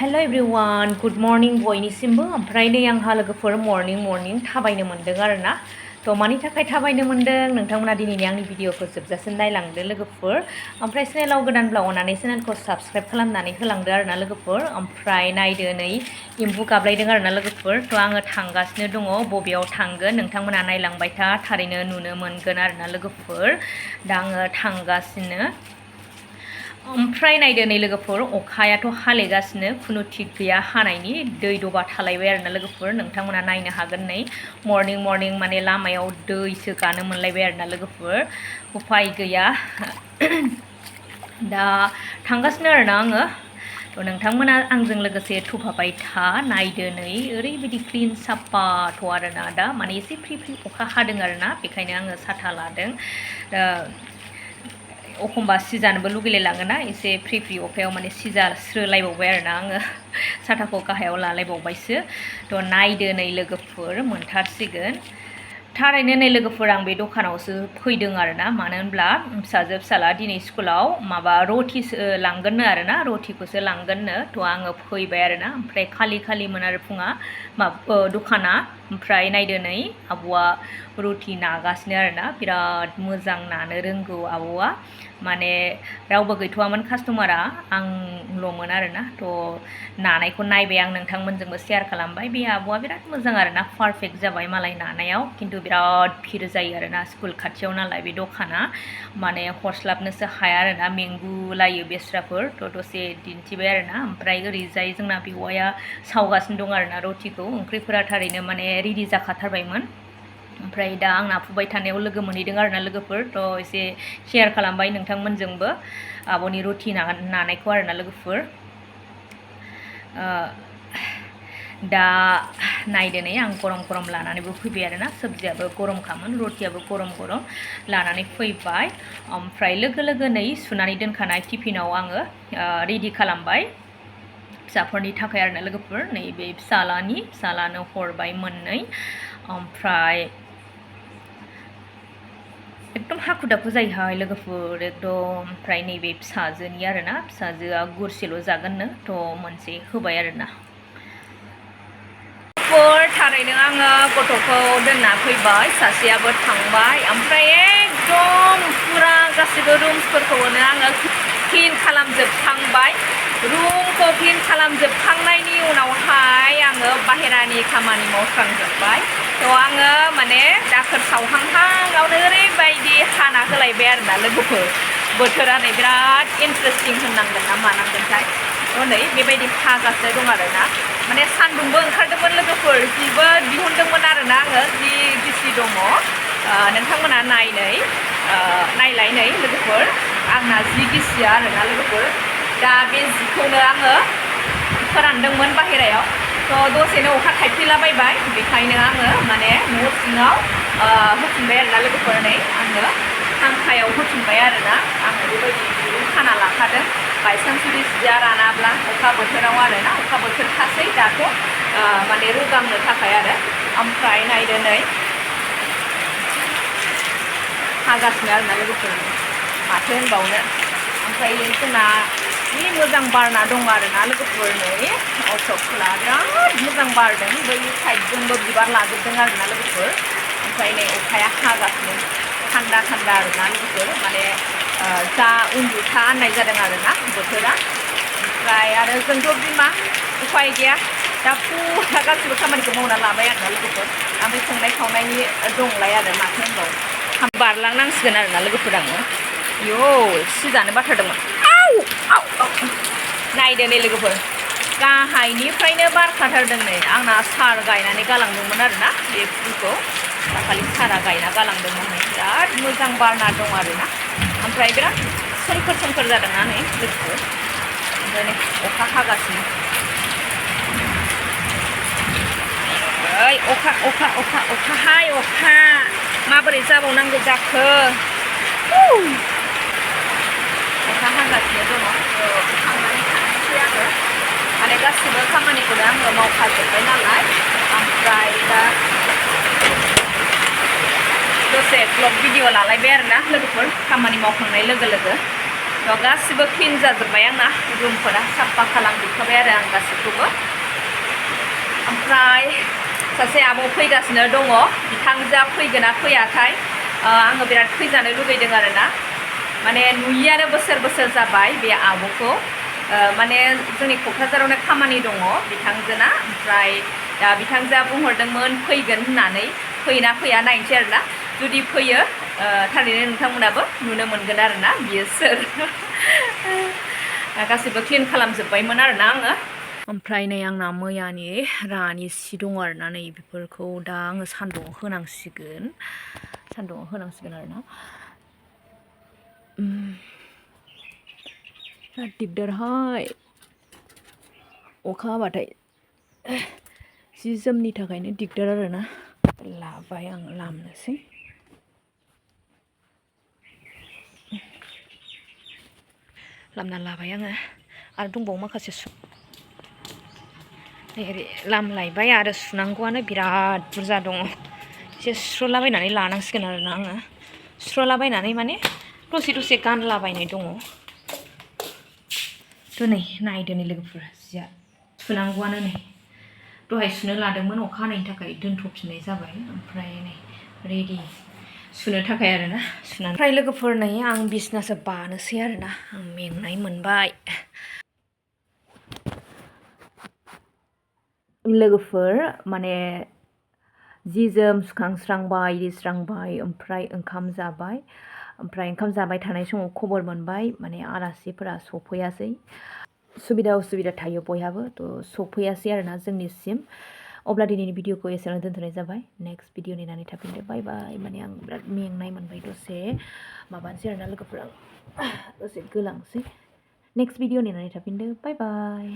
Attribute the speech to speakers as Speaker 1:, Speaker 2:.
Speaker 1: Hello everyone, good morning बयनिसिमबो ओमफ्राय नै आंहा लोगोफोर मर्निं थाबायनो मोन्दों आरोना थ' मानि थाखाय थाबायनो मोन्दों नोंथांमोना दिनैनि आंनि भिडिअखौ जोबजासिम नायलांदो लोगोफोर ओमफ्राय चेनेलाव गोदानब्ला अननानै चेनेलखौ साबस्क्राइब खालामनानै होलांदो आरोना लोगोफोर ओमफ्राय नायदो नै एम्बु गाबलायदों आरोना लोगोफोर थ' आङो थांगासिनो दङ बबेयाव थांगोन नोंथांमोना नायलांबाय था थारैनो नुनो मोनगोन आरोना लोगोफोर दा आङो थांगासिनो ओमफ्राय नायदो नै लोगोफोर अखायाथ' हालेगासिनो खुनु थिग गैया हानायनि दै दबा थालायबाय आरोना लोगोफोर नोंथांमोना नायनो हागोन नै मर्निं माने लामायाव दैसो गानो मोनलायबाय आरोना लोगोफोर उफाय गैया दा थांगासिनो आरोना आङो थ' नोंथांमोना आंजों लोगोसे थुफाबाय था नायदो नै ओरैबायदि क्लिन साफाथ' आरोना दा माने एसे फ्रि अखा हादों आरोना बेखायनो आङो साथा लादों एखमबा सिजानोबो लुगैलायलाङोना एसे फ्रि अखायाव माने सिजास्रोलायबावबाय आरोना आङो साथाखौ गाहायाव लालायबावबायसो थ' नायदो नै लोगोफोर मोनथारसिगोन थारैनो नै लोगोफोर आं बे दखानावसो फैदों आरोना मानो होनब्ला फिसाला दिनै स्कुलाव माबा रटिसो लांगोननो आरोना रटिखौसो लांगोननो थ' आङो फैबाय आरोना ओमफ्राय खालिमोन आरो फुङा दखाना ओमफ्राय नायदो नै आब'आ रुटि नागासिनो आरोना बिराद मोजां नानो रोंगौ आब'आ माने रावबो गैथ'वामोन कास्टमारा आंल'मोन आरोना थ' नानायखौ नायबाय आं नोंथांमोनजोंबो शेयार खालामबाय बे आब'आ बिराद मोजां आरोना पारफेक्ट जाबाय मालाय नानायाव खिन्थु बिराद भिर जायो आरोना स्कुल खाथियाव नालाय बे दखाना माने हरस्लाबनोसो हाया आरोना मेंगुलायो बेस्राफोर थ' दसे दिन्थिबाय आरोना ओमफ्राय ओरैजाय जोंना बेवाया सावगासिनो दं आरोना रटिखौ ओंख्रिफोरा थारैनो माने रेडि जाखाथारबायमोन ओमफ्राय दा आं नाफुबाय थानायाव लोगो मोनहैदों आरोना लोगोफोर थ' एसे शेयार खालामबाय नोंथांमोनजोंबो आब'नि रुटि नानायखौ आरोना लोगोफोर दा नायदो नै आं गरम लानानैबो फैबाय आरोना सबजियाबो गरमखामोन रटियाबो गरम लानानै फैबाय ओमफ्राय लोगो नै सुनानै दोनखानाय टिफिनाव आङो रेडि खालामबाय फिसाफोरनि थाखाय आरोना लोगोफोर नैबे फिसालानो हरबाय मोननै ओमफ्राय एकदम हाखु दाखु जायोहाय लोगोफोर एकदम ओमफ्राय नैबे फिसाजोनि आरोना फिसाजोआ गुरसेल' जागोननो थ' मोनसे होबाय आरोना थारैनो आङो गथ'खौ दोनना फैबाय सासेयाबो थांबाय ओमफ्राय एकदम फुरा गासैबो रुमसफोरखौनो आङो क्लिन खालामजोबखांबाय रुमखौ क्लिन खालामजोबखांनायनि उनावहाय आङो बाहेरानि खामानि मावस्रांजोबबाय थ' आङो माने दाखोर सावहांहांआवनो ओरैबायदि हाना होलायबाय आरोना लोगोफोर बोथोरा नै बिराद इन्टारेस्टिं होननांगोन ना मानांगोनथाय नै बेबायदि हागासिनो दं आरोना माने सान्दुंबो ओंखारदोंमोन लोगोफोर जिबो दिहुनदोंमोन आरोना आङो जि गिसि दङ नोंथांमोना नायलाय नै लोगोफोर आंना जि गिसिया आरोना लोगोफोर दा बे जिखौनो आङो फोरानदोंमोन बाहेरायाव थ' दसेनो अखा थाइफ्रिलाबायबाय बेखायनो आङो माने न' सिङाव होफिनबाय आरोना लोगोफोर नै आङो फांखायाव होफिनबाय आरोना आङो बेबायदि खाना लाखादों बायसान्स जुदि जिया रानाब्ला अखा बोथोराव आरोना अखा बोथोरखासै दाथ' माने रोगांनो थाखाय आरो ओमफ्राय नायदो नै हागासिनो आरोना लोगोफोर माथो होनबावनो ओमफ्राय जोंना जि मोजां बारना दं आरोना लोगोफोर नै अशकफोरा बिराद मोजां बारदों बै साइडजोंबो बिबार लाजोबदों आरोना लोगोफोर ओमफ्राय नै अखाया हागासिनो थान्दा आरोना लोगोफोर माने जा उन्दुखा होननाय जादों आरोना बोथोरा ओमफ्राय आरो जोंथ' बिमा उफाय गैया दा फुरा गासिबो खामानिखौ मावना लाबाय आरोना लोगोफोर ओमफ्राय संनाय खावनायनि दंलाय आरो माथो होनबाव बारलांनांसिगोन आरोना लोगोफोर आङो सिजानो बाथारदोंमोन नायदो नै लोगोफोर गाहायनिफ्रायनो बारखाथारदों नै आंना सार गायनानै गालांदोंमोन आरोना बे फुलखौ दाखालि सारा गायना गालांदोंमोन बिराद मोजां बारना दं आरोना ओमफ्राय बिराद सोमखोर जादोंना नै लोगोफोर ओमफ्राय नै अखा हागासिनो अखाहाय अखा माबोरै जाबावनांगौ जाखो अखा हागासिनो दङ थांनानै थांसै आङो माने गासिबो खामानिखौनो आङो मावखाजोब्बाय नालाय ओमफ्राय दा दसे ब्लग भिडिअ लालायबाय आरोना लोगोफोर खामानि मावखांनाय लोगो थ' गासिबो क्लिन जाजोब्बाय आंना रुमफोरा साफा खालामजोबखाबाय आरो आं गासिबखौबो ओमफ्राय सासे आब' फैगासिनो दङ बिथांजोआ फैगोना फैयाथाय आङो बिराद फैजानो लुगैदों आरोना माने नुयियानो बोसोर जाबाय बे आब'खौ माने जोंनि क'क्राझारावनो खामानि दङ बिथांजोना ओमफ्राय दा बिथांजोआ बुंहरदोंमोन फैगोन होननानै फैयोना फैया नायनोसै आरोना जुदि फैयो थारैनो नोंथांमोनाबो नुनो मोनगोन आरोना बियो सोर गासिबो क्लिन खालामजोब्बायमोन आरोना आङो ओमफ्राय नै आंना मैयानि रानि सि दङ आरोना नै बेफोरखौ दा आङो सान्दुङाव होनांसिगोन आरोना बिराद दिगदारहाय अखा हाबाथाय जि जोमनि थाखायनो दिगदार आरोना लाबाय आं लामनोसै लामना लाबाय आङो आरो दंबावो माखासे लामलायबाय आरो सुनांगौआनो बिराद बुरजा दङ एसे सुस्र'लाबायनानै लानांसिगोन आरोना आङो सुस्र'लाबायनानै माने दसे गानलाबायनाय दङ थ' नै नायदो नै लोगोफोर जिया सुनांगौआनो नै दहाय सुनो लादोंमोन अखा हानायनि थाखाय दोनथ'फिननाय जाबाय ओमफ्राय नै रेडि सुनो थाखाय आरोना सुनानै ओमफ्राय लोगोफोर नै आं बिसनासो बानोसै आरोना आं मेंनाय मोनबाय लोगोफोर माने जि जोम सुखांस्रांबाय इरिस्रांबाय ओमफ्राय ओंखाम जाबाय थानाय समाव खबर मोनबाय माने आलासिफोरा सफैयासै सुबिदा उसुबिदा थायो बयहाबो थ' सफैयासै आरोना जोंनिसिम अब्ला दिनैनि भिडिअखौ एसेयावनो दोनथ'नाय जाबाय नेक्स्ट भिडिअ नेनानै थाफिनदो बाय बाय माने आं बिराद मेंनाय मोनबाय दसे माबानोसै आरोना लोगोफोर आं दसे गोलांसै नेक्स्ट भिडिअ नेनानै थाफिनदो बाय बाय